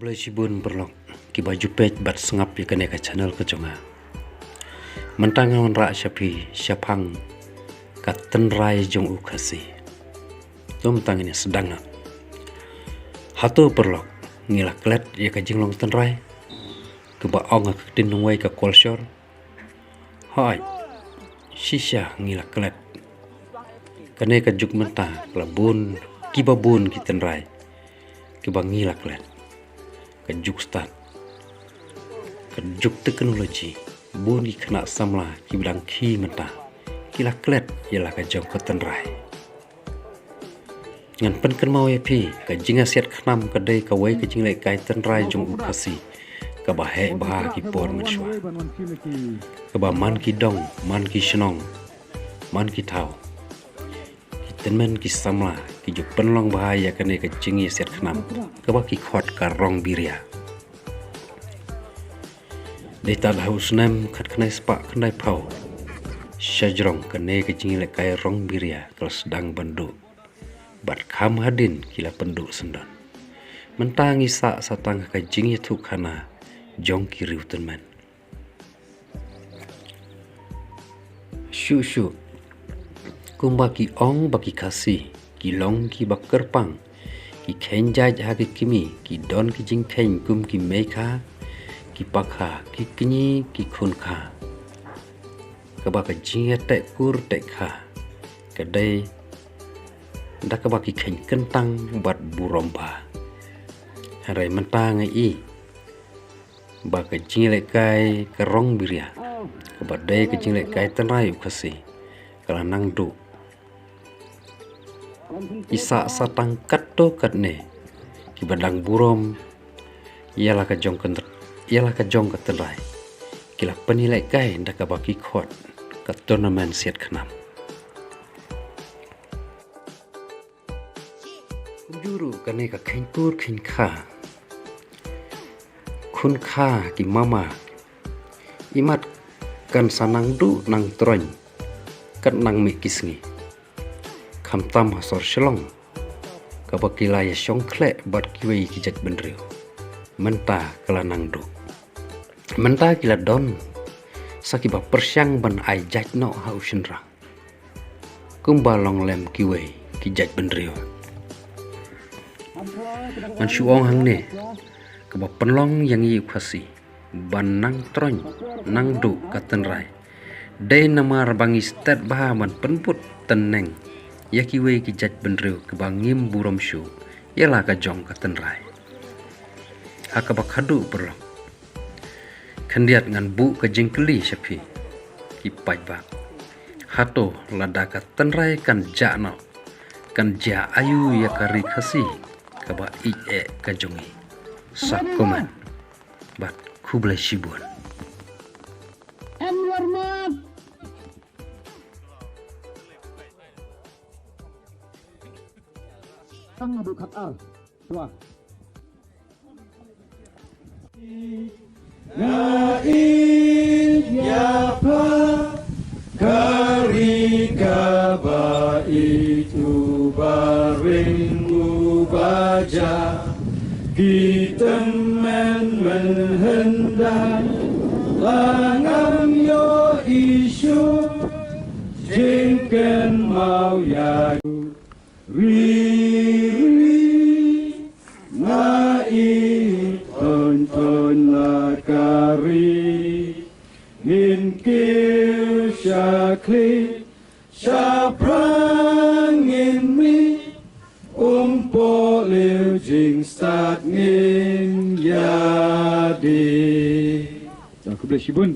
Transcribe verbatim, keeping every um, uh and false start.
Khublei shibun paralok kiba ju peit bad sngap ïa kane ka channel ka jong nga. Mynta ngan wanrah sha phi shaphang ka tynrai jong u Khasi. To mynta ngin ïa sdang noh. Hato paralok ngi la klet ïa ka jinglong tynrai kaba ong ha ka ktien nongwei ka kolshor? Hooid, shisha ngi la klet. Kane ka juk mynta ka la bun, kiba bun ki tynrai kiba ngi la klet. Ka juk stad, ka juk teknoloji, bun ki khynnah samla kiba dang khie mynta ki la klet ïa la ka jong ka tynrai. Ngan pynkynmaw ïa phi, ka jingïasiat khnam ka dei kawei ka jinglehkai tynrai jong u Khasi kaba heh bha ha ki por mynshuwa, kaba man ki dong, man ki shnong, man ki thaw, ki tymmen ki samla ki ju pynlong bha ïa kane ka jingïasiat khnam kaba ki khot ka rong biria. Dei tad ha u snem khatkhyndai spah khyndaiphew shajrong kane ka jingïalehkai rong biria ka la sdang ban duh, bad kham hadien ki la pynduh syndon. Mynta ngi sah sa tang ha ka jingïathuhkhana jong ki riew tymmen. Shuh shuh, kumba ki ong ba ki Khasi ki long kiba kyrpang, ki kheiñ jait ha ki kmie, ki don ki jingkheiñ kum ki meikha, ki pakha, ki kñi, ki khunkha. Kaba ka jingïateh kur teh kha ka dei da kaba ki kheiñ kyntang bad burom bha. Hynrei mynta nga i ba ka jingïalehkai ka rong biria, kaba dei ka jingïalehkai tynrai u Khasi, ka la nang duh. Ki sah sa tang katto katne kiba dang burom ïa la ka jong ka, ïa la ka jong ka tynrai ki la pynïalehkai da kaba ki khot ka tournament siat khnam. Kumjuh ruh kane ka kheiñ kur kheiñ kha, khunkha ki mama, imat kan sa nang duh nang troiñ kat nang mih ki sngi. Khamtam ha sor Shillong, kaba ki la ïa shong khleh bad kiwei ki jait bynriew, mynta ka la nang duh. Mynta ki la don sa kiba pyrshang ban ai jait noh ha u shynrang, kumba long lem kiwei ki jait bynriew. Ngan shu ong hangne, kaba pynlong ïa ngi u Khasi ban nang troiñ nang duh ka tynrai dei namar ba ngi stet bha ban pynbud tynneng ïa kiwei ki jait bynriew kiba ngim burom shuh ïa la ka jong ka tynrai. Ha kaba khadduh paralok, khyndiat ngan buh ka jingkylli sha phi ki paidbah. Hato lada ka tynrai kan jah noh, kan jia aïu ïa ka ri Khasi kaba ïeit eh ka jong ngi? Sa comment. Bad khublei shibun. Em ïa mat. Tang adu khat ar. Dua. Nga ïeit ïa pha, ka ri kaba ïeit uba ring uba jah. Ki tymmen mynhyndai la ngam ïohi shuh, jingkynmaw ïa u. Ri, ri, nga ïeit, ton, ton la ka ri. Ngin kiew sha khlieh, sha phrang ngin mih, um pohliew jingstad ngin ïa dih. Khublei shibun.